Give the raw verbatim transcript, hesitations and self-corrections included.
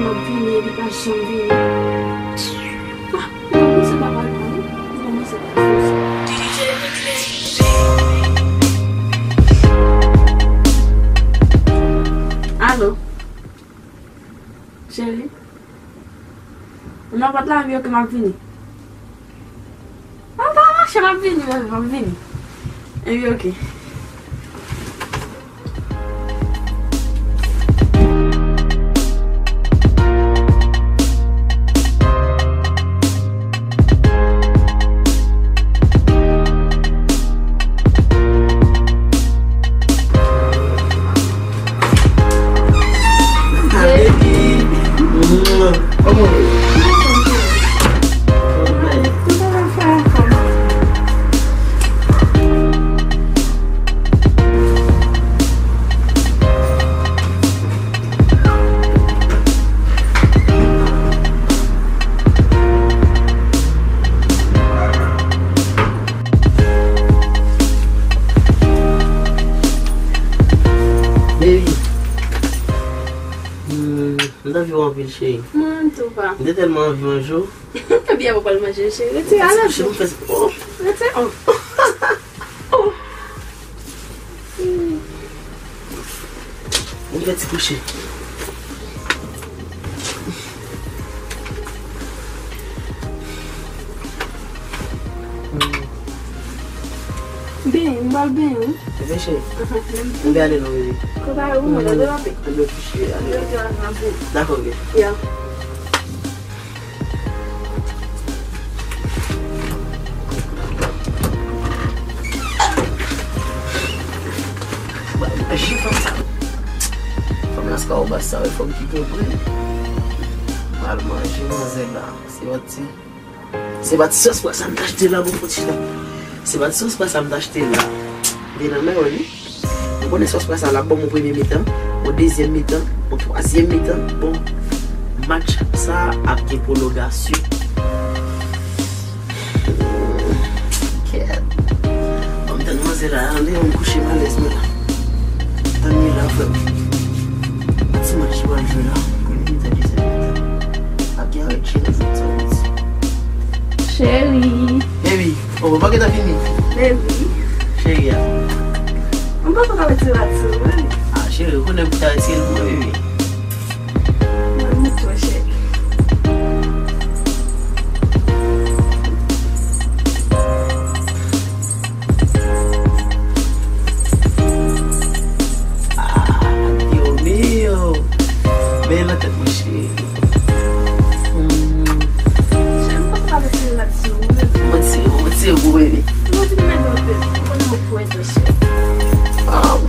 Vini, li pa janm vini. Ah, mwen panse pa pral pran, non. Mwen panse pa pral pran. Alo. Cheri. Ou nan pòt la, wi, ok, m ap vini. An pa mache, m ap vini, bebe, m ap vini. Epi, ok. Baby. Kòman w ye? Baby. Hmm, m t anvi w anpil, cheri. Mwen menm tou, pa. M te tèlman anvi manje w. Ebyen, ou pral manje, cheri. Retire a la. Cheri, m fè, oh. Retire, oh. Oh. Hmm. Mwen fè ti kouche. Benyen, m pral benyen, wi. Ebyen, cheri. Aha, m vle ale non, bebe. Kote ou, mwen, ale la, bebe. Ebyen, kouche, ale. Dakò, bebe. Ya. Ba, ba, je fanm sa. Fanm nan se ka ou ba sa, wi, fanm ki gen bri. Mal manje manzè la. Se pa ti, se pa ti sòs pwa sa m t achte la, bon, fò ti la. Se pa ti sòs pwa sa m t achte la. Vin nan men, wè, wi. Ou konnen sòs pwa sa la, bon, yon premye mitan, yon dezyèm mitan, yon twazyèm mitan. Bon, match sa ap gen pwolongasyon. Kèt. Bon, m tann manzè la, ale, m kouche m alèz mwen la. Tann li la, frè m. Ti match yo al jwe la. Premye mitan, dezyèm mitan. Ap gen anrè challenge, sa vle di. Cheri. Baby, oh, papa gentan vini. Baby. Cheri a. M panse w ta retire la ti, wi. Ah, cheri, ou konnen pou ta retire l pou mwen, baby. Mwen, m twò cheri. Ah, Dios mío. Men nan tèt mwen, cheri. Hmm. Cheri, m panse pa retire la ti, wi. Mwen tire, mwen tire pou bebe. Mwen vin nan yon bebe. Mwen nan yon pwen, cheri. Ah.